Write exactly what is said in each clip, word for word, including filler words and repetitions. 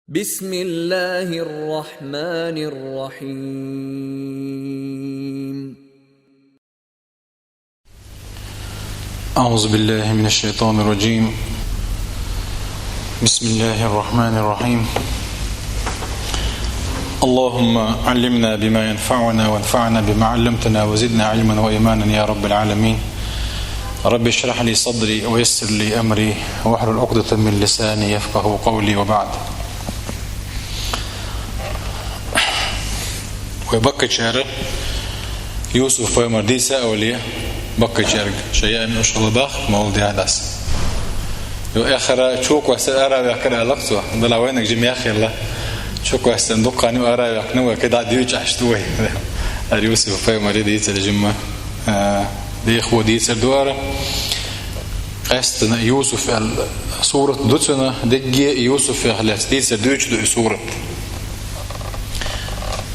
بسم الله الرحمن الرحيم. أعوذ بالله من الشيطان الرجيم. بسم الله الرحمن الرحيم. اللهم علمنا بما ينفعنا وانفعنا بما علمتنا وزدنا علما وإيمانا يا رب العالمين. رب اشرح لي صدري ويسر لي أمري واحلل عقدة من لساني يفقهوا قولي وبعد. Вай баккхачар Юсуф пайхамар дийца а вале, баккхачарга шоай яа мел йолаш хила бахар, мел дехьа дац. Йо, эххара чу кхоссар ара ваьккхар аьлар цо, дала вайнаг жимма яхъелла. Чу кхоссар дукха ха ара ваьккхна вай, кхы дӀа дийча Ӏаш ду вай. Ара Юсуф пайхамара дийцар жимма, а, дехо дийцар ду ара. Къаьстта Юсуф аьнна сурат ду цунна, дерриге Юсуфах лаьца дийцар дуьйцуш ду из сурат.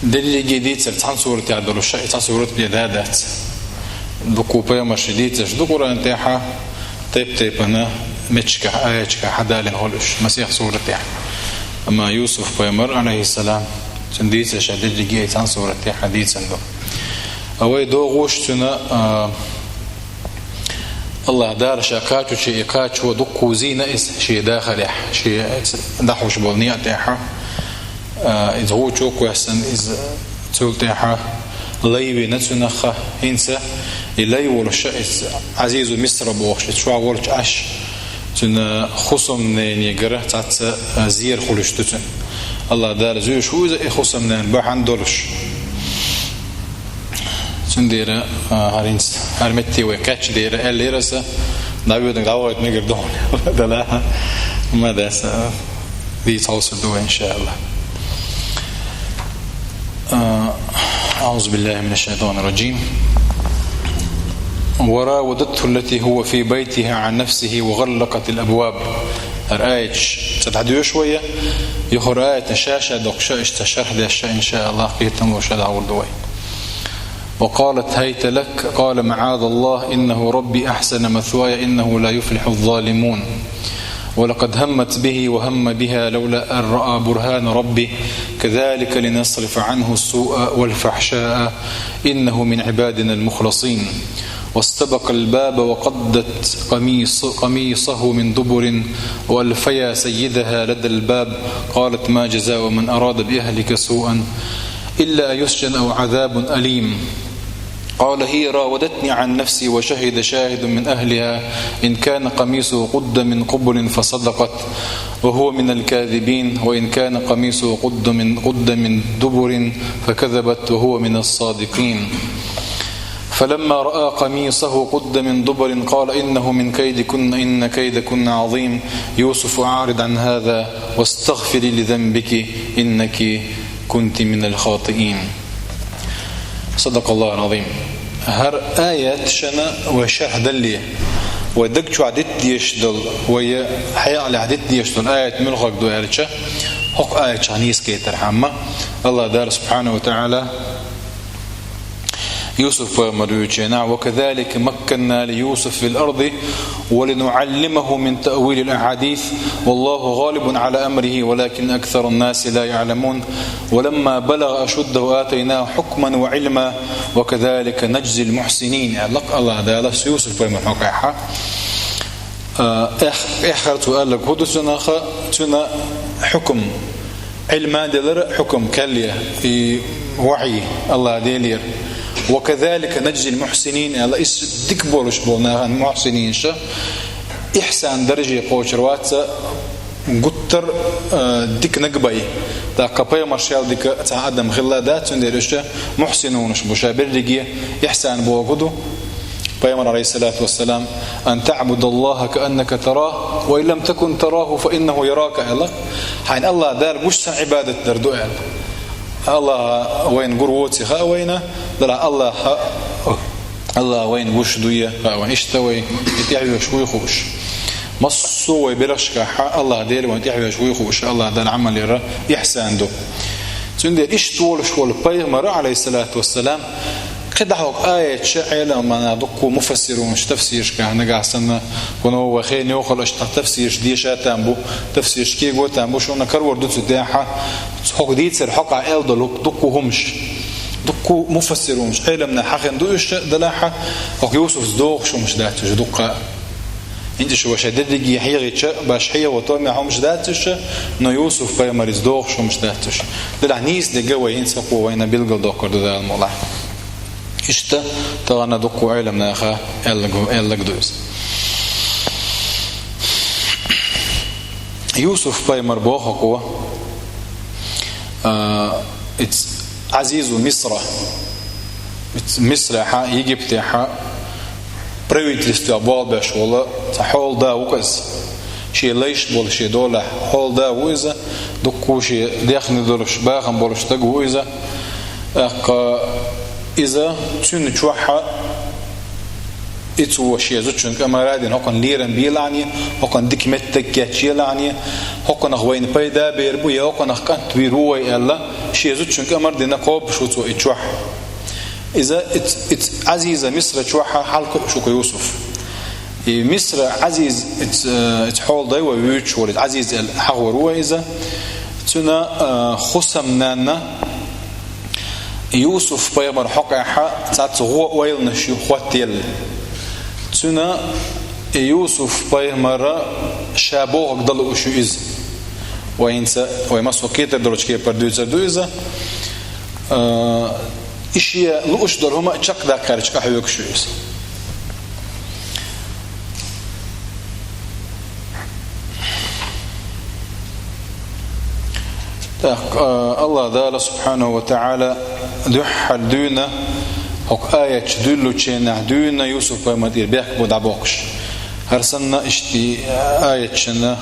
Дерриге дийцар цхьан сурата тӀа долаш, из цхьа сурат бе да дац. Дукха пайхамарашта дийцараш ду Къуръана тӀа, тайп-тайпара меттигашка, аяташка хьадалийна хул уж, масех сурата тӀа. Амма Юсуф пайхамар, Ӏалайхи ссалам, цун дийцараш дерриге цхьан сурата тӀа дийцана ду. А вай догӀуш цунна, а, АллахӀ Дала ша кхаччалца, и кхаччалца дукха зийна из ший дахарехь, ший дӀахьош бола наькъа тӀа. А, из гӀу чу кхоссар, из цул тӀехьа лай вена цунах, хӀинца и лай волаш, из Ӏазизу Мисра бохаш, из чу волча Ӏаш, цун хӀусамнанегара цхьацца, а, зер хулаш ду цунна. АллахӀ Дала зуьйш ву из, и хӀусамнана бахьан долаш. Цундела, а, хӀара хӀинца, хӀара метте вай кхаьчча дера аьллера аса, дӀавоьдунга дӀавахийта мегар ду хьона. Дала, ма даса, дийца хьовсур ду вай, иншааллахӀ. А, أعوذ بالله من الشيطان الرجيم. وراودته التي هو في بيتها عن نفسه وغلقت الأبواب. ХӀара аят цӀа дӀадоьшу вай, юххера аятан ша-ша доккхуш, иштта шархь деш, иншааллахӀ, кхетам луш дӀагӀур ду вай. وقالت هيت لك، قال معاذ الله، إنه ربي أحسن مثواي، إنه لا يفلح الظالمون. ولقد همت به وهم بها لولا أن رأى برهان ربه، كذلك لنصرف عنه السوء والفحشاء، إنه من عبادنا المخلصين. واستبق الباب وقدت قميص-، قميصه من دبر، وألف يا سيدها لدى الباب، قالت ما جزاء من أراد بأهلك سوءا إلا أن يسجن أو عذاب أليم. قال هي راودتني عن نفسي وشهد شاهد من أهلها إن كان قميصه قد من قبل فصدقت وهو من الكاذبين وإن كان قميصه قد من، قد من دبر فكذبت وهو من الصادقين. فلما رأى قميصه قد من دبر قال إنه من كيدكن إن كيدكن عظيم. يوسف أعرض عن هذا واستغفري لذنبك إنك كنت من الخاطئين. صدق الله العظيم. ХӀара аят шоана вай шархь дале, вай даг чу дита дезаш дола, вай хьаькъале дита дезаш дола аят муьлхарг ду аьлча, хӀокху аятах нийса кхетар хьама, АллахӀ Дала субхьанаху ва таӀала Юсуф пайхамар вуьйчу хенахь: وكذلك مكنا ليوسف في الأرض ولنعلمه من تأويل الأحاديث والله غالب على أمره ولكن أكثر الناس لا يعلمون ولما بلغ أشده آتيناه حكما وعلما وكذلك نجزي المحسنين. Аьлла АллахӀ Дала Юсуф пайхамар хьокъехь. Э, эх-, эххар цо аьлларг хӀун ду цунах, цуьнан хьукам, Ӏилма делара хьукам, кхел я, и вахьи АллахӀ Делера. وكذلك نجزي المحسنين, аьлла, иштта дика болуш болу нахана, мухьсининаш, ихьсан дарже кхочур вац, гуттар, э, дика нагбай. ТӀаккха пайхамарш ял дика цхьа адам хилла дац, цундела уьш мухьсинунаш бу, ша берриге ихьсан бохург ду. Пайхамар, Ӏалайхиссалату вассалам: «أن تعبد الله كأنك تراه، وإن لم تكن تراه فإنه يراك», аьлла. Хьайна АллахӀ Дала гуш санна Ӏибадат дар ду аьлла. АллахӀ вайна гур воций хаьа вайна, Дала АллахӀ, АллахӀ вайна гуш дуй хаьа вайна. Иштта вай и тӀехьавеш вуй хууш. Массо а вай белхашкахь АллахӀ Дела вайна тӀехьавеш вуй хууш, АллахӀ Дала Ӏамал яр ихьсан ду. Цундела иштта волуш волу пайхамар, Ӏалайхиссалату вассалам, КхидӀа хӀокху аяташа Ӏеламнаха дуккха муфассирунаш тафсирашкахь нагахь санна, хӀунда вай хенан йохалла аша тхан тафсираш деша а там бу, тафсираш кего а там бу, шуна карор ду цу тӀехь, хӀокху дийцар хьокъехь аьлла долу дуккха хӀумаш. Дуккха муфассирунаш, Ӏеламнаха хьахийна ду уьш делахь, хӀокху Юсуфца догӀуш хӀумаш дац уьш дуккха. ХӀинца шу вай шайн дерриге хьехийча, баш хьехо томехь хӀумаш дац уьш, но Юсуф-пайхамарца догӀуш хӀумаш дац уьш. Делахь нийса дерг вай хӀинца хӀокхо вайна билгалдоккхур ду Дала мукъалахь. Иштта тахана дуккха Ӏеламнаха аьллаг, аьллаг ду иза. Юсуф-пайхамар боху хӀокхо, а, иза Ӏазизу Мисра. Иза Мисрехь, Египтехь правительстве болх беш волу цхьа хьолада ву-кх иза. Шен лайш болу, шен долахь хьолада ву иза, дуккха шен дехне долуш, бахам болуш стаг ву иза. ТӀаккха иза цуьнан чохь а, иза ву шен зудчун кӀамара дина, хӀокхунна лерам белахь а, хӀокхунна дика меттиг кечъелахь а, хӀокхунах вайна пайда бер бу, я хӀокхунах кӀант вийр ву вай аьлла, шен зудчун кӀамара дина кхобуш ву цо и чохь. Иза, иза, иза Ӏазиза Мисра чохь а хьалакхуьуш ву-кх Юсуф. И Мисра Ӏазиз, иза, иза хьолада вай вуьйцуш волу, иза Ӏазиз аьлла хьахор ву вай иза. Цуьнан, а, хӀусамнанна Юсуф-пайхамар хьокъехь цхьацца гӀо ойланаш ю хӀоттаелла. Цуьнан Юсуф-пайхамара ша бохург дан лууш ю иза. Вай хӀинца, вай массо а кхетар долчу кепара дуьйцур ду иза. А, и шен лууш долу хӀума чекхдаккхарчу къахьоьгуш ю иза. ТӀаккха, а, АллахӀ Дала, субхьанаху ва таӀала, дуьххьара дуьйна, хӀокху аяташ дуьллучу хенахь дуьйна Юсуф-пайхамар тӀера бехк бу дӀабоккхуш. ХӀара санна иштта аяташна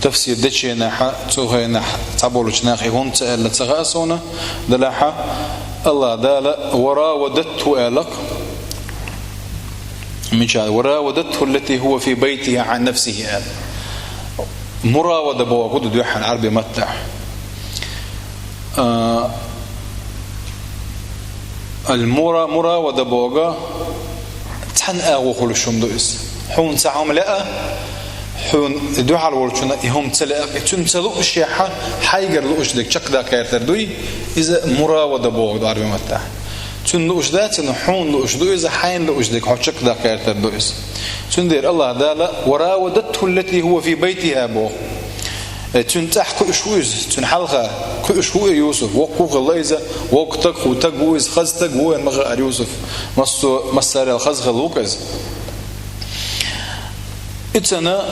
тафсир дечу хенахь, цу хенахь цхьаболчу наха и хӀунда ца аьлла ца хаьа суна, делахь а, АллахӀ Дала «ва равадатху» аьлла-кх. Мича «ва равадатху ллати хӀува фи байтихӀа Ӏан нафсихӀи» аьлла. Муравада бохург ду дуьххьара Ӏарби маттахь. А, ал-мура-, муравада бохург цхьана агӀо хуьлуш хӀума ду иза. Хьуна цхьа хӀума лаьа, хьуна дуьхьал волчунна и хӀума ца лаьа, и цуьнан ца луушехь, хьайгара лууш дерг чекхдаккха гӀертар дуй, иза муравада бохург ду Ӏарби маттахь. Цуьнан лууш дац, но хьуна лууш ду иза, хьайна лууш дерг хьо чекхдаккха гӀертар ду иза. Цундела АллахӀ Дала «ва равадатху ллати хӀува фи байтихӀа» боху. Э, цуьнан цӀахь кхуьуш ву иза, цуьнан хьалха кхуьуш ву и Юсуф, воккха ву хилла иза, воккха стаг ву, стаг ву иза, хаза стаг ву, вайна ма хаьара Юсуф, массо-, массарел хаза хилла ву-кх иза. Иццана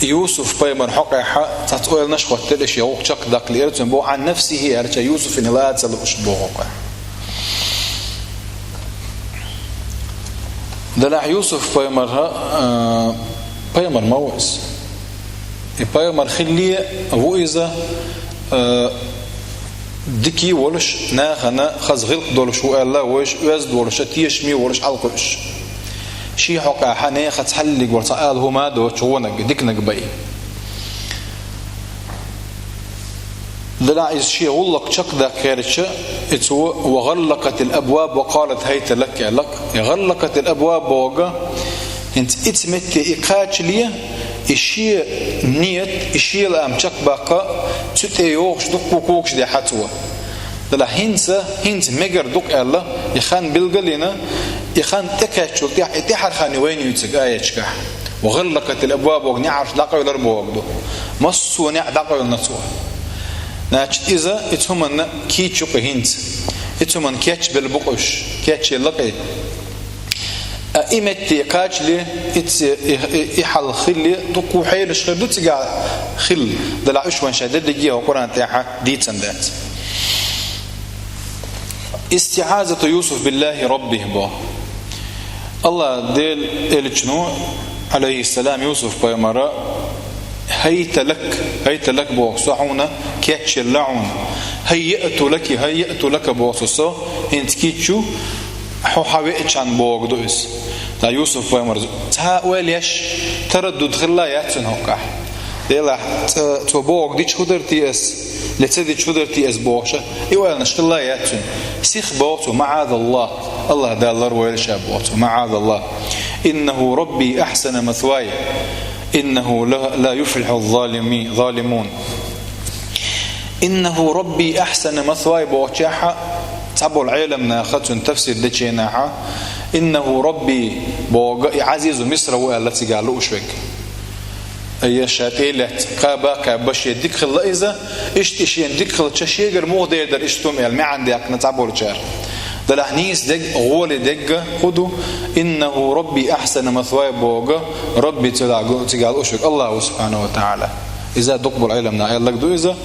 Юсуф-пайхамар хьокъехь цхьацца ойланаш хӀоттаелла, и шен гӀуллакх чекхдаккха лиира цуьнан боху, Ӏан нафсихӀи аьлча, Юсуфана лаца лууш боху-кх. Делахь Юсуф-пайхамар, а, пайхамар ма ву иза. И пайхамар хилале ву иза, а, дика волуш, нахана хаза гӀиллакх долуш ву аьлла, вайша оьзда волуш, тешаме волуш хьалакхуьуш. Шен хьокъехь нехан цхьаллиг вара цхьа ала хӀума а доцуш гӀонаг, диканаг бен. Делахь иза шен гӀуллакх чекхдаккха гӀертача, и цо «ва гӀаллакъатил абваб ва къалат хӀайта лак» аьлла-кх. И «гӀаллакъатил абваб» бохург, хӀинца ицу метте и кхачале, и шен ният, и шен лаам чекхбаккха, цу тӀе йогӀуш дуккха а когаш дехьа цо. Делахь хӀинца, хӀинца мегар ду-кх аьлла, и хан билгал а йина, и хан тӀекхаьччул тӀаьхьа, и тӀаьхьара хан ю вайна юьйцург аяташкахь. «Ва гӀаллакъатил абваб» бохург неӀарш дӀакъевлар бохург ду. Массо а неӀ дӀакъевлина цо. Значит, иза, ицу хӀуманна кийча ю-кх и хӀинца. Ицу хӀуманна кечбелла бу-кх уьш, кечъелла-кх и. А и метте кхачале, ицу, и, и, и хьал хилале, дуккха хьелаш хир ду цигахь хилла, делахь уьш вайна шайн дерриге а Къуръан тӀехь дийцина дац. «ИстиӀазату Юсуф биллахӀи раббихӀ» боху. АллахӀ Делан элчано, Ӏалайхиссалам, Юсуф-пайхамара «хӀайта лак, хӀайта лак» боху, со хьуна кечъелла хьуна. «ХӀаййаъту лаки, хӀаййаъту лака» боху со, со хӀинца кийча ю, хьо хьан веача бохург ду иза. Ткъа Юсуф-пайхамар цхьа а ойла еш, тараддуд хилла яц цуьнан хӀокхахь. Делахь, цо, цо бохург дича хӀун дара те ас, е ца дича хӀун дара те ас бохуш, и ойланаш хилла яц цуьнан. Сиха боху цо: «МаӀазаллахӀ, АллахӀ Дала ларвойла ша», боху цо, «МаӀазаллахӀ. ИннахӀу Рабби ахьсана масвай, иннахӀу ла, ла юфлихьу залими-, залимун». «ИннахӀу Рабби ахьсана масвай», бохучехьа, цхьаболу Ӏеламнаха, цуьнан тафсир дечу нахьа, «ИннахӀу Рабби», бохург и Ӏазизу Мисра ву аьлла цигахь лууш верг. Ай, ша тӀе а лаьцна, кхаба а кхаьбна, шен дика хилла иза, иштта и шена дика хилча, шегара муха дер дара иштта хӀума аьлла, маьӀна даьккхина цхьаболчара. Делахь нийса дерг, гӀоли дерг хӀун ду? «ИннахӀу Рабби ахьсана масвай», бохург, Рабби цигахь лууш верг АллахӀ ву, субхьанахӀу ва таӀала. Иза дукхахболу Ӏеламнаха аьлларг ду иза.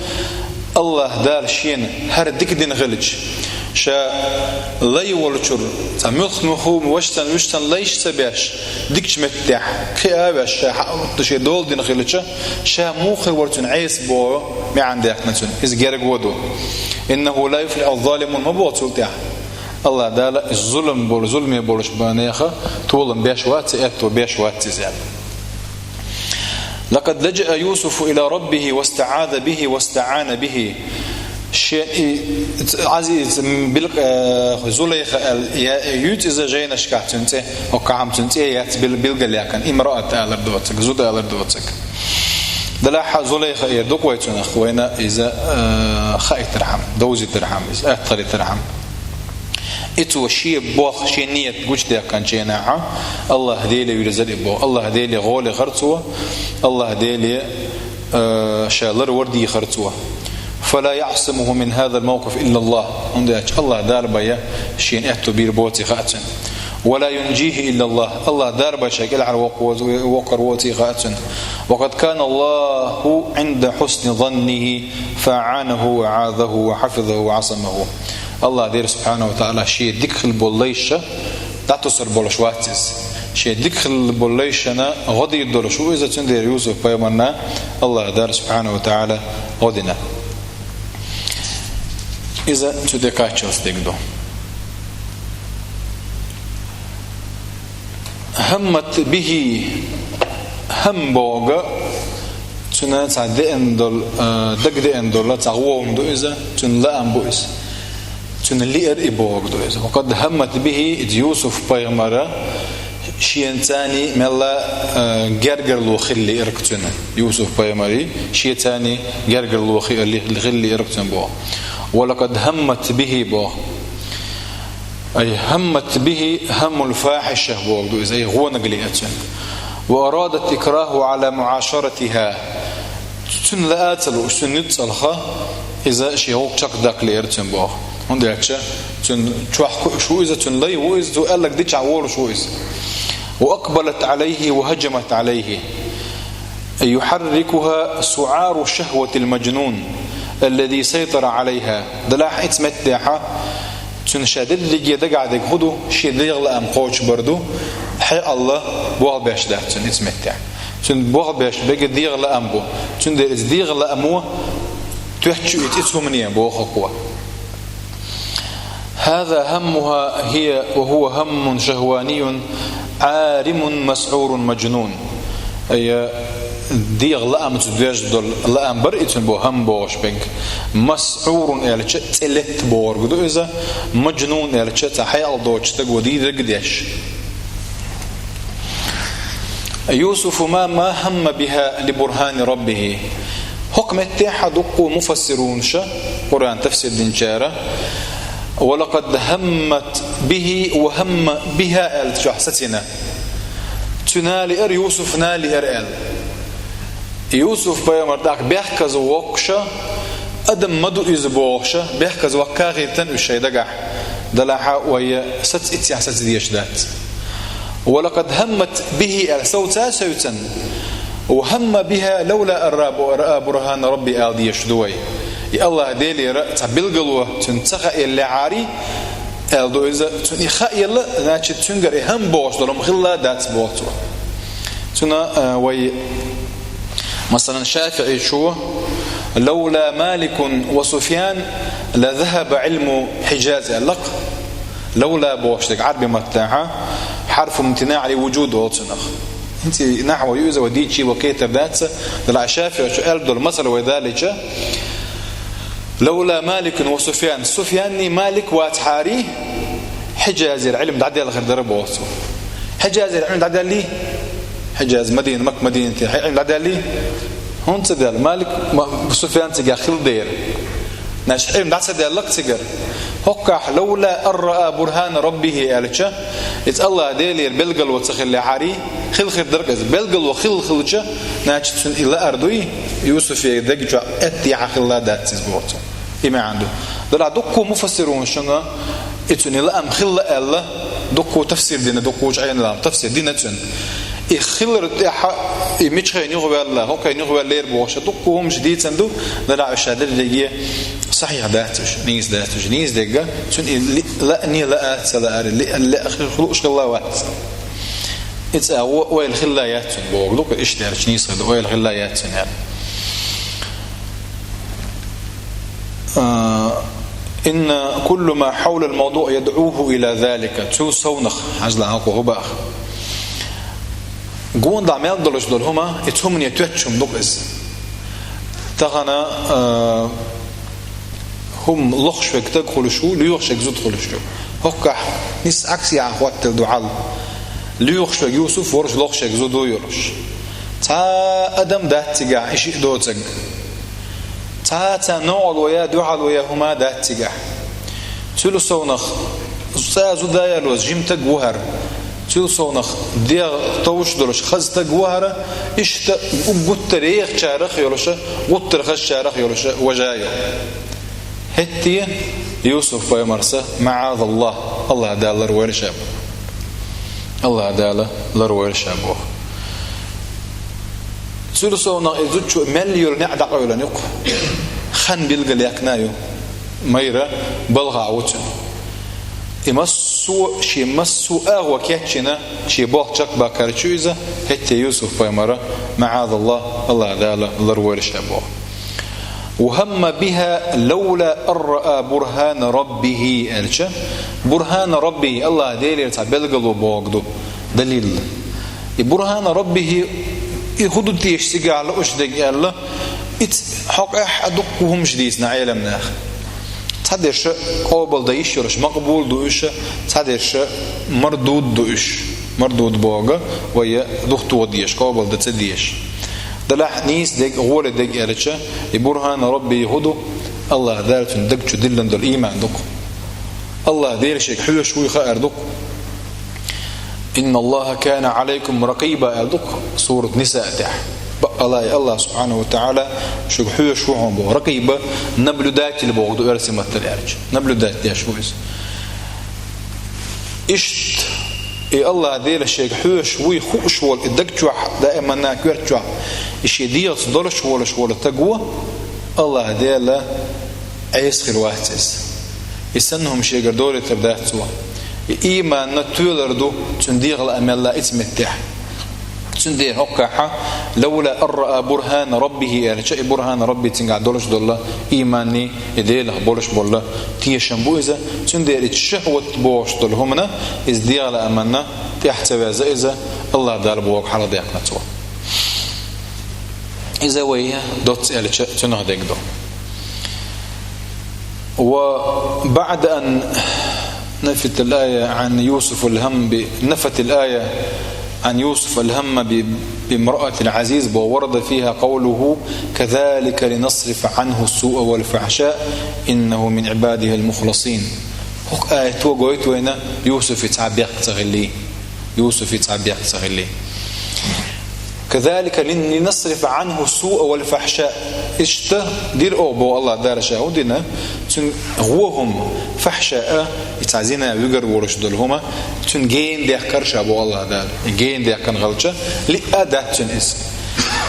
АллахӀ Дала шена хӀара дика дина хилча, ша лай волчуьра, цхьа муьлхха-муьлхха ваша санна, вуьш санна лайш а ца беш, дикачу меттехь кхиа а веш, ша хьа-, шен дола дина хилча, ша муха хир вара цуьнан Ӏеса боху маьӀна даьккхина цуьнан. Иза герга вон ду. «ИннахӀу ла юфлихьу залимун» ма боху цул тӀаьхьа. АллахӀ Дала зулам болу, зуламе болуш бан нехан толам беш вац, аьтто беш вац иза аьлла. «Лакъад лажаа Юсуфу ила раббихӀи вастаӀаза бихӀи вастаӀана бихӀи». Шен и Ӏазиз билг-, э, Зулайха аьлла, я, юьйцу иза жайнашкахь цуьнан цӀе, хӀокхахь-м цуьнан цӀе яц бил-, билгалъяьккхина, имраат алар доцург, зуда алар доцург. Делахь Зулайха эр ду-кх вай цунах, вайна иза, э, хаийтархьама, довзийтархьама, иза аттахийтархьама. И цо шен болх, шен ният гучудаьккхинчу хенахь, АллахӀ Деле вирзира и боху. АллахӀ Деле гӀоле хир цо, АллахӀ Деле, э, ша ларвар дийхира цо. «Фала яӀсимухӀу мин хӀазал мавкъифи иллаллахӀ». ХӀунда аьлча АллахӀ Дала бен шена аьтто бийр боций хаьа цуьнан. «Ва ла юнжихӀи иллаллахӀ». АллахӀ Дала бен ша кӀелхьарвоккхур воций хаьа цуьнан. «Ва къад кана АллахӀу Ӏинда хьусни заннихӀи фа аӀанахӀу ва аӀазахӀу ва хьафизахӀу ва Ӏасамаху». АллахӀ Дела, субхьанахӀу ва таӀала, шен дика хилла болу лайш дӀатосур болуш вац иза. Шен дика хилла болу лайшна гӀо дийр долуш ву иза, цундела Юсуп-пайхамарна АллахӀ Дала, субхьанахӀу ва таӀала, гӀо дина. Иза цу тӀе кхаччалц дерг ду. «ХӀаммат бихӀи», хӀам бохург, цуьнан цхьа деана долу, а, дагадеана долу цхьа гӀо хӀума ду иза, цуьнан лаам бу иза. Цуьнан лиар и бохург ду иза. «Ва къад хӀаммат бихӀи», иза Юсуп-пайхамара шена царний мелла, а, гергарло хилла лиарг цуьнан. Юсуп-пайхамарий шена царний гергарло хи-, ли-, хилла лиарг цуьнан боху. «Ва лакъад хӀаммат бихӀи», боху. Ай, хӀаммат бихӀи хӀаммул фахьиша бохург ду иза, ай, гӀонаг лиа цуьнан. «Ва арадат икрахӀахӀу Ӏала муӀашаратихӀа». Цуьнан лаа ца лууш, цуьнан нуьцкъалха иза шен гӀуллакх чекхдаккха лиира цуьнан боху. ХӀунда аьлча цуьнан чохь кхуьуш ву иза, цуьнан лай ву иза, цо аьлларг дичахь волуш ву иза. «Ва акъбалат ӀалайхӀи ва хӀажамат ӀалайхӀи». «ЮхьаррикухӀа суӀару шахӀватил мажнун, аллази сайтара ӀалайхӀа». Делахь ицу меттехьа цуьнан ша дерриге дагахь дерг хӀун ду, шен дегӀан лаам кхочушбар ду, хьекъал болх беш дац цуьнан ицу меттехь. Цуьнан болх беш берг дегӀан лаам бу. Цундела иза дегӀан лаамо тоьттуш ю иза ицу хӀумане боху кхо. «ХӀаза хӀаммухӀа хӀия ва хӀува хӀаммун шахӀванийюн Ӏаримун масӀурун мажнун». Ай, дегӀан лаамца доьжна долу лаам бара и цуьнан боху хӀам бохуш берг. МасӀурун аьлча, цӀе летта бохург ду иза. Мажнун аьлча, цхьа хьекъал доцучу стага дийриг деш. «Юсуфу ма, ма хӀамма бихӀа ли бурхӀани РаббихӀи». ХӀокху меттехь дуккха муфассирунаша, Къуръан тафсир динчара, «Ва лакъад хӀаммат бихӀи ва хӀамма бихӀа» аьлла чохь сацийна. Цуьнан лиара, Юсуфан лиара аьлла. Юсуп-пайхамар тӀаккха бехказа воккхуша, адам ма ду иза бохуша, бехказа ваккха хилла уьш шайн дагахь. Делахь вай саца иццехь саца дезаш дац. «Ва лакъад хӀаммат бихӀи» аьлла, совца а совцан, «ва хӀамма бихӀа лавла ан раъа бурхӀана РаббихӀи» аьлла дезаш ду вай. И АллахӀ Делера цхьа билгало цуьнан ца хаийллехьарий, аьлла ду иза, цунна и хаийлла, значит, цуьнгара и хӀама бохуш долу хӀума хилла дац боху цо. Цуьнан, а, вай, масалан, ШафиӀичо: «Лавла Маликун ва Суфьян ла захӀаба Ӏилму Хьиджаз», аьлла-кх. «Лавла» бохуш дерг Ӏарби маттахьа хьарфу имтинаӀ ли вуджуд олу цунах. ХӀинца и нахьва ю иза, вай дийцача вай кхетар дац, Далла ШафиӀийчо аьлла долу масал вай далийча: «Лавла Маликун ва Суфьян». Суфьянний Малик вацахьарий, Хьиджазера Ӏилма дӀаделла хир дара боху цо. Хьиджазера Ӏилма дӀаделлий? Хьиджаз, Мадина, Макка, Мадинате Ӏилма дӀаделлий? ХӀунда ца делла? Малик ма-, Суфьян цигахь хилла дера. Значит, Ӏилма дӀа ца делла-кх цигара. ХӀоккхахь: «Лавла ан раа бурхана раббихи», аьлча, иза АллахӀ Делера белгало ца хиллехьарий, хилла хир дара-кх иза. Белгало хилла хилча, значит, цуьнан и лаар дуй, Юсуфе даг чохь аьттехьа хилла дац иза боху цо. И маьӀна ду. Делахь дуккха муфассирунашна и цуьнан и лаам хилла аьлла, дуккха тафсир дина, дуккхачу Ӏеламнаха тафсир дина цуьнан. И хилар тӀехь, и мичхайна юхаваьлла, хӀокхайна юхаваьллера бохуш, дуккха хӀуманаш дийцина ду, делахь уьш ша дерриге сахьихь дац уьш, нийса дац уьш. Нийса дерг цуьнан и ли-, лаъне лаа ца лаар, лиъ-, лиъ-, лууш хилла вац. И цӀа о-, ойла хилла яц цуьнан боху, дукха иштта аьлча нийса хир ду, ойла хилла яц цуьнан аьлла. А, «Инна куллу ма хьавлал мавдуъ ядъуху ила залика». Цул совнах, хьажал хьалха хӀун баха. Гонаха мел долуш долу хӀума, и цу хӀумане тоьттуш хӀума ду-кх иза. Тахана, а, хӀума лохуш верг стаг хуьлуш ву, лоьхуш верг зуда хуьлуш ву. ХӀоккхахь нийса Ӏаксехьа хӀоттийла ду хьал. Лоьхуш верг Юсуф волуш, лохуш верг зуда йолуш. Цхьа адам дац цигахь и шиъ доцург. Цхьа а царна новкъарло ян, дуьхьало ян хӀума дац цигахь. Цул совнах цкъа зуда ялоза жима стаг ву хӀара. Цул совнах дегӀ товш долуш хаза стаг ву хӀара, иштта уггар гуттар а ехачарах а йолуша, гуттар а хазачарах а йолуша важа а йо. ХӀетте Юсуф-пайхамарца: «МаӀазаллахӀ, АллахӀ Дала ларвойла ша», боху. АллахӀ Дала ларвойла ша боху. Цул совнах и зудчо мел йолу неӀ дӀакъевлина ю-кх. Хан билгалъяьккхина а ю. Майра балхахь ву цуьнан. И массо а, шен массо а агӀо кечйина, шен болх чекхбаккхарчу иза, хӀетте Юсуф-пайхамара: «МаӀазаллахӀ, АллахӀ Дала ларвойла ша», боху. «Ва хӀамма бихӀа лавла ан раа бурхӀана раббихӀи», аьлча, бурхӀана раббихӀи, АллахӀ Делера цхьа белгало бохург ду, далил. И бурхӀана раббихӀи, и хӀун ду теша цигахь лууш дерг аьлла, иза хьокъехь а дуккха хӀуманаш дийцина Ӏеламнаха. Цхьадерш къобалдан йиш йолуш, макъбул ду уьш, цхьадерш мардуд ду уьш. Мардуд бохург, вай духтоха дезаш, къобалдан ца дезаш. Делахь нийса дерг, гӀоли дерг аьлча, и бурхӀана раббихӀи хӀун ду? АллахӀ Дала цуьнан даг чу диллина долу ийман ду-кх. АллахӀ Дела шега хьоьжуш вуй хаар ду-кх. «ИнналлахӀа кана Ӏалайкум ракъиба», аьлла ду-кх сурат Нисаъ тӀехь. Баккъалла а АллахӀ субхьанахӀу ва тагӀала шуьга хьоьжуш ву хьуна боху. Ракъиба, наблюдатель бохург ду оьрсийн маттахь аьлча. Наблюдать деш ву иза. Иштта и АллахӀ Дела шега хьоьжуш вуй хууш волу, и даг чохь, даиманна коьрта чохь, и шен дегӀаца долуш волуш волу стаг ву, АллахӀ Дела Ӏеса хир вац иза. И санна хӀума шегара долуьйтур дац цо. И ийманна тоьлар ду цуьнан дегӀан лаа мел а оцу меттехь. Цундела хӀоккхахь: «Лавла ан раа бурхӀана раббихӀи», аьлча, и бурхӀана раббихӀи, цигахь долуш долу ийманний, и Делах болуш болу тешам бу иза. Цундела и шахӀват бохуш долу хӀуманна, иза дегӀан лааманна тӀаьхьа ца веза иза, АллахӀ Дала бохург хьалхадаьккхина цо. Иза вай доцца аьлча, цунах дерг ду. وبعد أن نفت الآية عن يوسف الهم ب-، نفت الآية عن يوسف الهم ب-، بامرأة العزيز، وورد فيها قوله: «كذلك لنصرف عنه السوء والفحشاء، إنه من عبادنا المخلصين». ХӀокху аято гойту вайна Юсуфе цхьа бехк ца хилли. Юсуфе цхьа бехк ца хилли. «كذلك لنصرف عنه السوء والفحشاء». Иштта дира оха боху АллахӀ Дала ша хӀун дина, цуьнан гӀо хӀума, фахьша а, и цхьа зина вуьгур волуш долу хӀума, цуьнан гена дехкар ша боху АллахӀ Дала. И гена дехкана хилча, лиъ а дац цуьнан иза.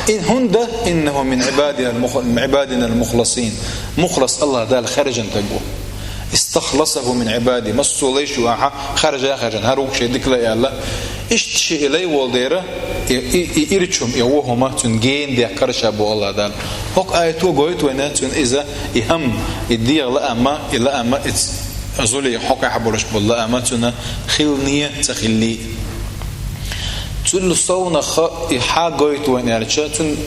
И хӀунда, «إنه من عبادنا المخ-، عبادنا المخلصين». Мухлас АллахӀ Дала хаьржина стаг ву. «استخلصه من عباده». Массо а лайш ю ахьа, харжа а хаьржина, хӀара ву шен дика лай аьлла. Иштта шен и лай волу дера, и, и, и ирча хӀума, и гӀо хӀума цуьнан гена дехкар ша боху АллахӀ Дала. ХӀокху аято гойту вайна цуьнан иза, и хӀама, и дегӀан лаама, и лаама, и ц-, зуле хьокъехь болуш болу лаама цуьнан хилла а, ца хилли а. Цул совнаха и хьагойту вайн аьлча, цун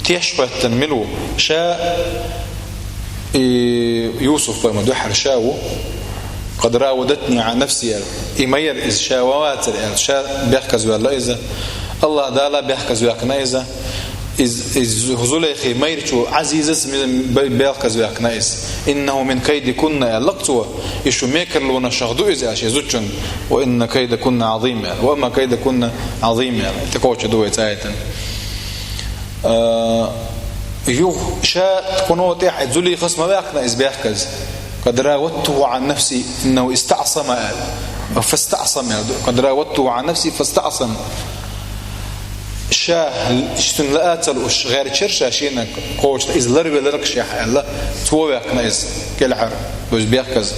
теш хӀоьттина мила ву? Ша, и Юсуф-пайхамар дуьххьара ша ву. «قد راودتني عن نفسي», аьлла. И ма яра иза, ша ма вацара аьлла, ша бехказваьлла иза. АллахӀ Дала бехказваьккхина иза. Из, из Зулейхи майрачо Ӏазизаца ми-, бе-, бехказваьккхина иза. «إنه من كيدكن», аьлла-кх цо. И шун мекарлонашах ду иза, аьлла, шен зудчун. «وإن كيدكن عظيم», аьлла. «وما كيدكن عظيم», аьлла. ТӀакхочур ду вай цу аятан. А, юха ша кхуно тӀехь Зулейхас ма ваьккхина иза бехказ. «قد راودته عن نفسه إنه استعصم», аьлла. «فاستعصم», аьлла. «قد راودته عن نفسه فاستعصم». Ша, шуна лаьца лууш гӀертар ша шена кхочуш, иза ларвелар-кх шех аьлла, цо ваьккхина иза кӀелхьара, то есть бехказ.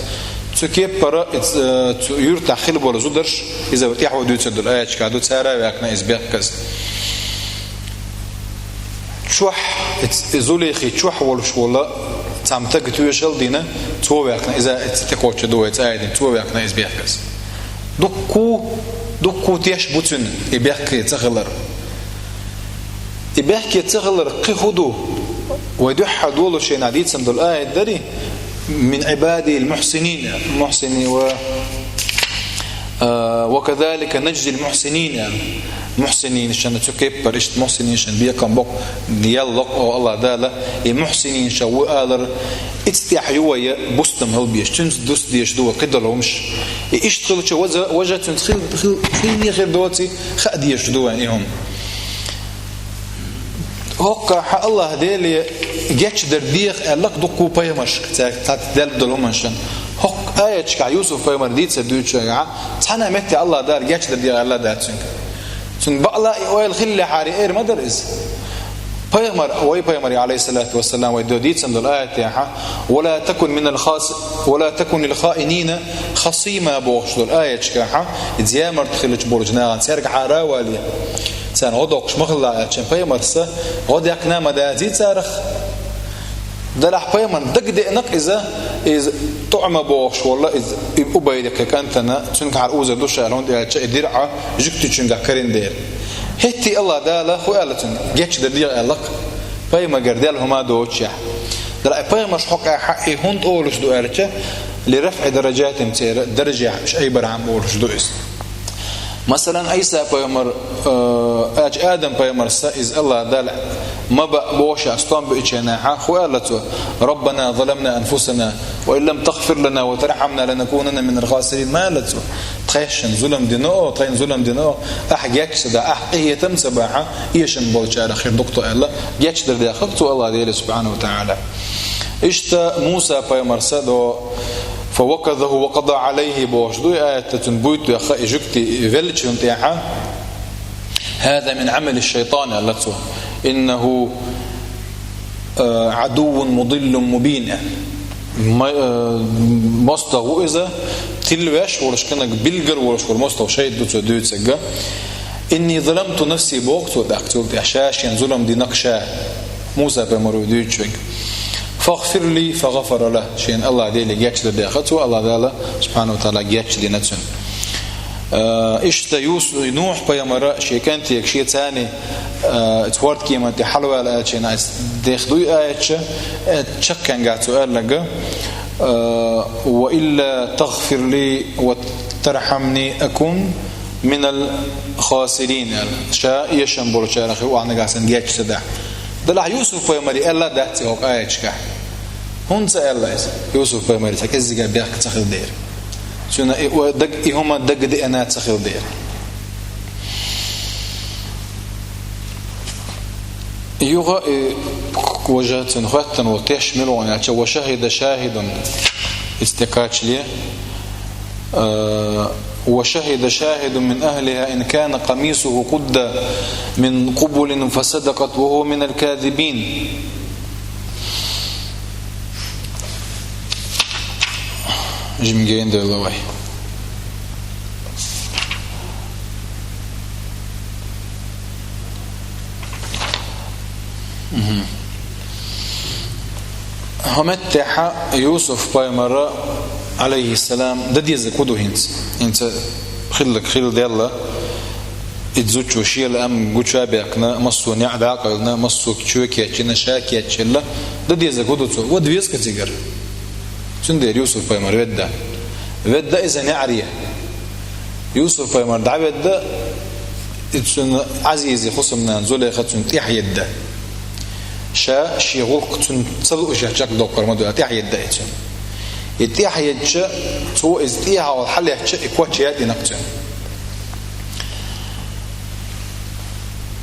Цу кеппара, э, цу юьртахь хилла болу зударш, иза тӀаьхьо дуьйцур долу аяташкахь ду, цара ваьккхина иза бехказ. Чохь, и Зулейхи чохь волуш волу цхьамма стаг тоьшалла дина, цо ваьккхина иза, и тӀакхочур ду вай цу аятан, цо ваьккхина иза бехказ. Дуккха, дуккха теш бу цуьнан и бехке ца хилар. И бехке ца хилар кхин хӀун ду? Вай дуьххьара долуш шена дийцина долу аят дарий: «من عبادي المحسنين», мухьсинийн ва, а, «وكذلك نجزي المحسنين», аьлла. Мухьсинийн шена цу кеппара иштта мухьсинийн шена бекхам боккху, ял локъо АллахӀ Дала, и мухьсинийн ша ву алар, иза тӀехь ю вай бустам хила безаш, цуьнца дус дезаш ду вай кхидолу хӀумаш. И иштта хилча, важа, важа цуьнца хил, хил, хилне хир доций, хаа дезаш ду вайн и хӀума. ХӀокхахь АллахӀ Деле гечдар деха аьлла-кх дуккха пайхамаршка, цаьрга цхьацца даьлла долу хӀуманаш. ХӀокху аяташкахь Юсуф-пайхамар дийцар дуьйцучохь, цхьана а метте АллахӀ Дала гечдар деха аьлла дац цуьнга. Цуьнан бакъ а и ойла хиллехьара эр ма дара иза. Пайхамар, вай пайхамаре, Ӏалайхиссалату вассалам, вай до дийцина долу аятехь: «ولا تكن من الخاص-، ولا تكن للخائنين خصيما», бохуш долу аяташкахь, иза ямарта хиллачу болчу нахана цаьрга хьара а вале, царна гӀо доккхуш ма хилла аьлла, шен пайхамарца гӀо дехкина а ма дазий царах. Делахь пайхамарна дагадеана-кх иза, иза ТуӀма бохуш волу, иза и Убайрикъи кӀантана, цуьнгахьара узар ду ша, хӀунда аьлча и дирӀа жуьгтичуьнгахь карина дела. ХӀетте АллахӀ Дала хӀун аьлла цуьнга, гечдар деха аьлла-кх, пайхамаргара даьлла хӀума доцучехь. Делахь и пайхамарш хӀокхахь и хӀунда олуш ду аьлча, «لرفع درجاتهم», церан даржехь уьш айбархьама олуш ду иза. Масалан, Ӏийса-пайхамар, э, аьлча Адам-пайхамарца иза АллахӀ Дала ма баа бохуш а стом биъчу хенахь, хӀун аьлла цо: «ربنا ظلمنا أنفسنا وإن لم تغفر لنا وترحمنا لنكونن من الخاسرين», ма аьлла цо. Тхаьшшинна зулам дина оха, тхайна зулам дина оха, ахь геч ца дахь, ахь къинхетам ца бахь, эшам болчарах хир ду-кх тхо аьлла, гечдар дехар цо АллахӀ Деле, субхьанаху ва таӀала. Иштта Муса-пайхамарца до: «فوكزه وقضى عليه», бохуш ду и аятта, цунна буьйт веха и жуьгти веллачунна тӀехь: «هذا من عمل الشيطان», аьлла цо. «إنه, э, عدو مضل مبين». Ма-, э, мостагӀа ву иза, тилла веш волуш, кхинаг билггал волуш волу мостагӀа шайтӀа ду цо дуьйцург. «إني ظلمت نفسي», боху цо тӀаккха цул тӀехь, ша шена зулам дина-кх ша. Муса-пайхамаро дуьйцучуьнга. «فاغفر لي فغفر له», шена АллахӀ Деле гечдар дехар цо, АллахӀ Дала, субхьанаху ва таӀала, гечдина цуьнан. Э, иштта Юс-, Нухь-пайхамара шен кӀантега шен царний, э, хӀордкеман тӀе хьалавала аьллачу хенахь, иза деха дуй аятча, э, чаккхенгахь цо аьлларг, э: «وإلا تغفر لي وترحمني أكن من الخاسرين», аьлла. Ша эшам болчарах хир ву ахь, нагахь санна геч ца дахь. Делахь Юсуф-пайхамаре аьлла дац и хӀокху аяташкахь? ХӀунда ца аьлла иза? Юсуф-пайхамаре цхьа кӀеззига бехк ца хилла дера. Цуьнан и, о, даг-, и хӀума дагадеана ца хилла дера. Юха и важа цуьнан хӀоьттина волу теш мила ву аьлча: «وشهد شاهد», истекачле, э, «وشهد شاهد من أهلها إن كان قميصه قد من قبل فصدقت وهو من الكاذبين». Жимгейна Делла вай. Мгм. ХӀокху меттехь Юсуф-пайхамара, Ӏалайхиссалам, дан дезарг хӀун ду хӀинца? ХӀинца хилларг хилла делла. И зудчо шел ам гуча бекна, массо неӀ дакъална, массо чу кечина, ша кечила, да деза гуду цо, ва две скотигар. Цундер Юсуф пайхамар ведда. Ведда иза неӀаре. Юсуф пайхамар дӀаведда, и цун Азизи хусамнан Зулейха цун тӀехьа едда. Ша ши гӀулакх цун ца луъуша чакхдоккхар ма ду, тӀехьа едда и цун. И тӀехьа едча, цо из тӀехьа хьалхьаечча, и коч ятӀинакъ цун.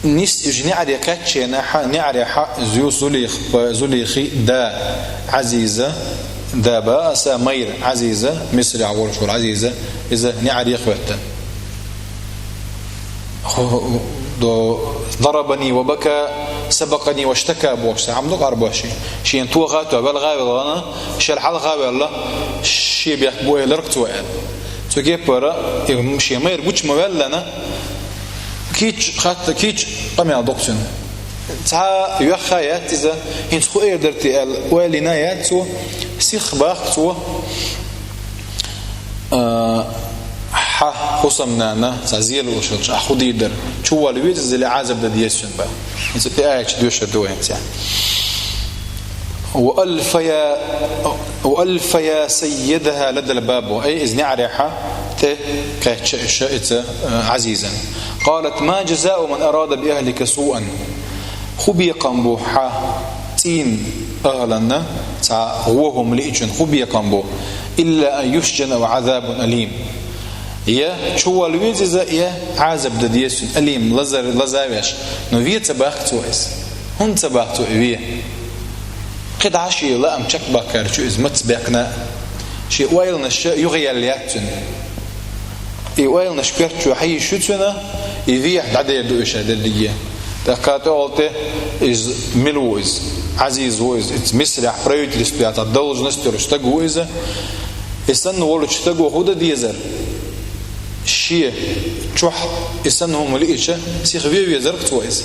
Нис уж неӀаре кхаьччена хьа, неӀаре хьа, Зу-, Зулих-, Зулихи да Азиза, да ба аса майра Азиза, Мисре гӀоршур Азиза, иза неӀаре хветтан. Ху-, до, «ضربني وبكى، سبقني واشتكى» бохуш, хӀама ду къарбоши. Шен тоха то, вел гӀавел гӀана, шел хьал гӀавелла, ши бех буэ ларк цо эн. Цу кепара, и шен майра гучма веллана, кич хатта, кич къамел докцун. Цхьа йохха яц иза, хӀинца ху эр дарти аьл, уэлина яц цо, сих бах цо, а, хьа хусамнана, цхьа зелушалча, а худийдар, чувал веза зеле Ӏазаб да деза шун ба. ХӀинца тӀе аяча доьшар ду хӀинца. «وألفيا، وألفيا سيدها لدى الباب». Ай, из неӀарехьа тӀе кхаьчча иша ица, а, Азизан. «قالت: ما جزاء من أراد بأهلك سوءا». Ху бекхам бу хьа цӀийна агьланна, цхьа гӀо хӀума лиъчун ху бекхам бу, «إلا أن يسجن أو عذاب أليم». Я чувал веза иза, я Ӏазаб да деза цун, алим, лазар-, лазавеш, но ве ца бахка цо иза. ХӀунда ца бахка цо и ве? КхидӀа ши лаам чакхбаккхар чу иза маца бекна, ши ойланаш юха ял яц цун. И ойланаш коьртачо хьийша ю цуьнан, и вехьа дӀадер ду иша дерриге. ТӀаккха тӀехула тӀе иза мила ву иза? Азиз ву иза, иза Мисрехь правительстве цхьа должность йолуш стаг ву иза. И санна волчу стаго хӀун дан дезара? Шен чохь и санна хӀума лиъча, сиха ве везарх цо иза.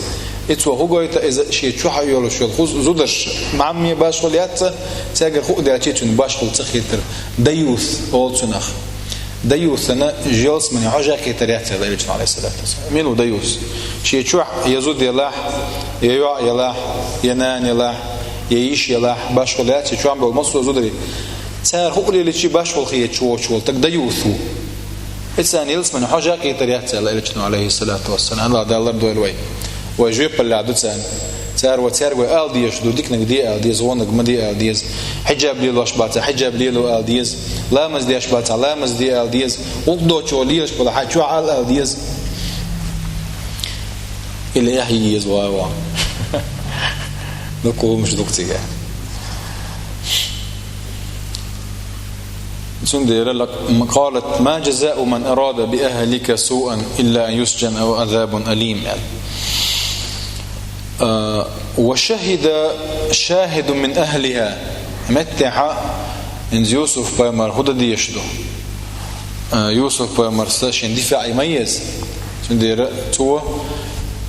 И цо хӀун гойту иза шен чохь йолуш йолу ху-, зударш, МаӀамме башхалла яц, цаьргара хӀуъа даьлча цуьнан башхалла ца хетара. Даюс олу цунах. Даюсана ялсамане хьожа кхетар яц аьлла Элчано, алейхиссалату вассалам. Мила ву даюс? Шен чохь я зуда елахь, я йоӀ елахь, я нана елахь, я йиша елахь, башхалла яц, и чохь болу массо а зударий. Цара хӀуъа лелийча башхалла хеташ воцуш волу стаг даюс ву. И царна ялсамане хьожа кхетар яц аьлла Элчано, алейхиссалату вассалам. Аллах Дала лардойла вай. Вай жоьпаллехь ду царна. Цара вай, цаьрга вай ала дезаш ду, диканиг де ала деза, вониг ма де ала деза. Хьиджаб лелош бацахь, хьиджаб лело ала деза. Ламаз деш бацахь, ламаз де ала деза. ГӀуллакх доцчу лелаш бала хьан чохь ала ала деза. Или эхь еза вай ван. Ну, кхумаш ду-кх цига. Цундела лак-, м-, قالت: ما جزاء من أراد بأهلك سوءا إلا أن يسجن أو عذاب أليم, аьлла. А, وشهد شاهد من أهلها. Меттехьа, хӀинца Юсуф пайхамар хӀун дан дезаш ду? А, Юсуф пайхамарца шен дифаъ ма еза. Цундела цо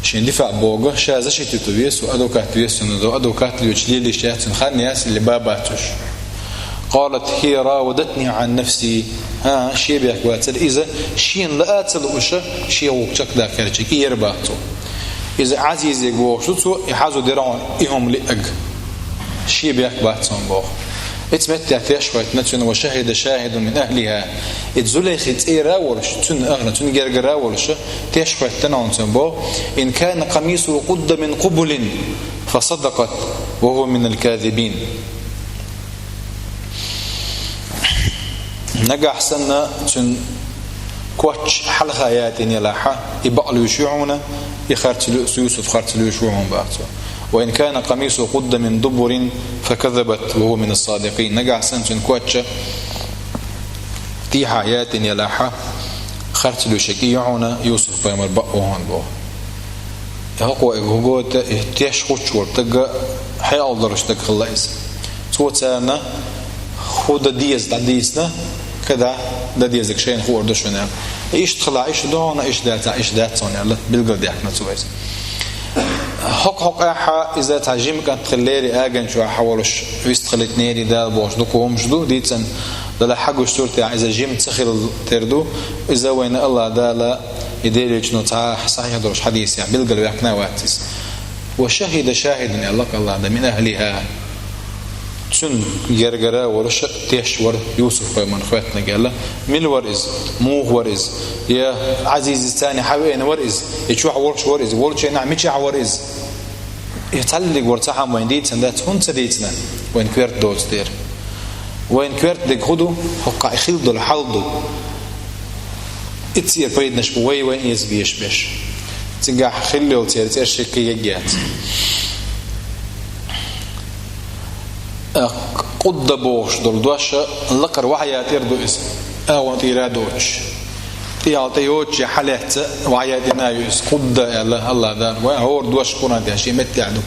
шен дифаъ богу, ша защиту веза, адвокат веза, цунна до адвокат лоьцуш лелийш яц, цуьнан хан яц или бан бац уьш. قالت: هي راودتني عن نفسي. ХӀан, шен бехк бацара иза, шена лаа ца лууша, шен гӀуллакх чекхдаккхарчиг, и яра бах цо. Иза Азизега вохуш ву цо, и хьазо дера хьуна, и хӀума лиъаг. Шен бехк бац хьуна боху. Ица меттехь теш хӀоьттина цуьнан: وشهد شاهد من أهلها. И Зулейхин цӀера а волуш, цуьнан агӀна, цуьнан гергара а волуш, теш хӀоьттина хьуна цуьнан боху: إن كان قميصه قد من قبل فصدقت وهو من الكاذبين. Нагахь санна цуьнан коч хьалха ятӀина елахьа, и бакъ луьйш ю хьуна, и харц луьйш, Юсуф харц луьйш ву хьуна, бах цо. وإن كان قميصه قد من دبر فكذبت وهو من الصادقين. Нагахь санна цуьнан коч тӀехьа ятӀина елахьа, харц луьйш и ю хьуна, Юсуф пайхамар бакъ ву хьуна боху. ХӀокхо и хӀугота, и теш хуьттуш волу стаг хьекъал долуш стаг хилла иза. Цо царна хӀун дан деза дӀадийцина, кхидӀа дан дезарг шайна хуур ду шуна аьлла. Иштта хилахь иштта ду хьуна, иштта дацахь иштта дац хьуна аьлла, билгалдаьккхина цо иза. ХӀокху-хӀокху ахьа иза цхьа жима кӀант хиллера, аган чохь хьан волуш вистхилийтинера Дала бохуш дукха хӀумаш ду, дийцина, Дала хьагуш суртехь иза жима ца хилла тера ду, иза вайна Аллах Дала И Делан Элчано цхьа сахьихь долчу хьадисехь билгалваьккхина вац иза. «Ва шахида шахидун», аьлла АллахӀа, «мин ахлиха». Цуьнан гергара волуш теш вара Юсуп-пайхамар хӀоьттинарг аьлла. Мила вара иза? Муха вара иза? Я Ӏазизаца царна хьавеана вара иза? Я чохь волуш вара иза? Волчу хенахь мичахь вара иза? И цхьаллиг вара цхьа хӀума вайна дийцина дац, хӀунда ца дийцина? Вайна коьрта доцу дера. Вайна коьрта дерг хӀун ду? ХӀокху хилла долу хьал ду. И церан пайданаш бу вай, вайн эца безаш берш. Цигахь хилла йолу церан цӀераш шеккхе яггъяц. Къудда бохуш долу дош лакхара вахьа тӀера ду иза. АгӀон тӀера а доцуш. ТӀехьа тӀе йоцучу хьалаьцна вахьа тӀера ю иза. Къудда аьлла АллахӀа, вай хӀора дош Къуръан тӀехь шен меттехь ду.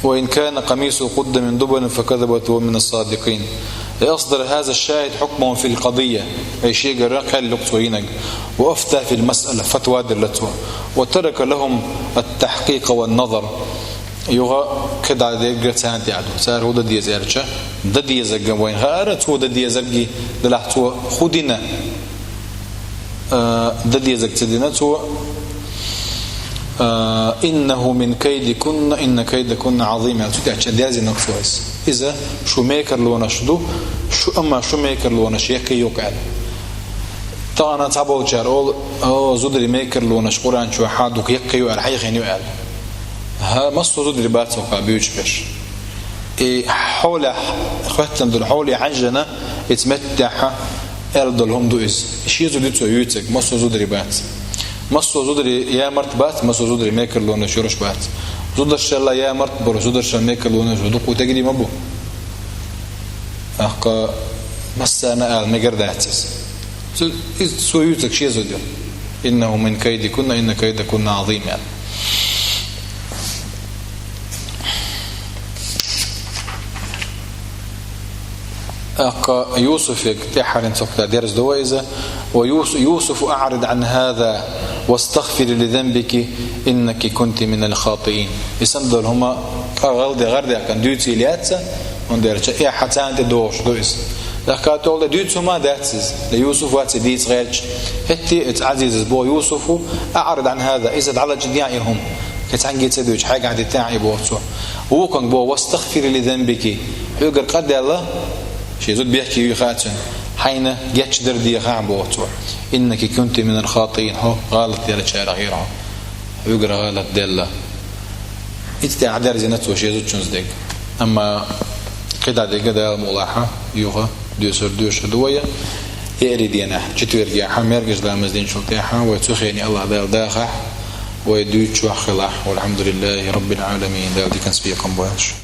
«وإن كان قميصه قد من دبر فكذبت وهو من الصادقين». أصدر هذا الشاهد حكمه في القضية. Ай шегара кхел лукъ цо йинарг. «وأفتى في المسألة», фатва делла цо. «وترك لهم التحقيق والنظر». Юха кхидӀа дерг царна тӀехь ду. Цара хӀун дан деза аьлча, дан дезарг вайна хаьара, цо дан дезарг делахь цо хӀун дина? А, дан дезарг ца дина цо, а, «إنه من كيدكن إن كيدكن عظيم», аьлла, цу тӀехь дерзина цо иза. Иза шу мекарлонаш ду, шу, амма шу мекарлонаш яккхий ю-кх аьлла. Тахана цхьаболчара олу, о, зударий мекарлонаш Къуръан чохь дукха яккхий ю аьлла, хьехийна ю аьлла. ХӀа, массо а зударий бац хӀокху буьйцуш берш. И хьолехь, хӀоьттина долу хьоле хьаьжжина, иза меттехь аьлла долу хӀума ду иза. Шен зуда ю цо юьйцург, массо а зударий бац. Массо а зударий ямарт бац, массо а зударий мекарлонаш йолуш бац. Зударшалла ямарт болуш, зударшалла мекарлонаш дукха тегри ма бу. ТӀаккха массарна ала мегар дац иза. Цу, иза цо юьйцург шен зуда ю. «إنه من كيدكن إن كيدكن عظيم», аьлла. ТӀаккха Юсуфе тӀаьххьарна цхьа дерза ду вай иза: «ويوس-، يوسف أعرض عن هذا واستغفري لذنبك إنك كنت من الخاطئين». И санна долу хӀума къа гӀалде гӀардаьккхина дуьйцийла яц, хӀунда аьлча эхь царна тӀе догӀуш ду иза. ТӀаккха тӀехула дуьйцу хӀума дац иза, я Юсуф вац и дийца гӀерташ. ХӀетте а иза Ӏазизас боху Юсуфу: «أعرض عن هذا», иза дӀалачкъадехьа и хӀума. Кхин цхьаьнгге ца дуьйцу, хьайгахь дитахьа и боху цо. Вукхунга боху: «واستغفري لذنبك». Хьоьгара къа даьлла, шен зуда бехке юй хаьа цунна. Хьайна гечдар дехахь боху цо. «إنك كنت من الخاطئين». Хьо гӀалат деллачарах яра хьо. Хьоьгара гӀалат делла. Иццехь дерзина цо шен зудчуьнца дерг. Амма кхидӀа дерг Дала мукъ лахь, юха доьсур доьшур ду вай. Эри денахь, четвергехь, мергаш ламаз динчул тӀаьхьа, вай цу хене АллахӀ Дала дахахь, вай дуьйцуш вахь хилахь. والحمد لله رب العالمين. Дала диканца бекхам бойла шун.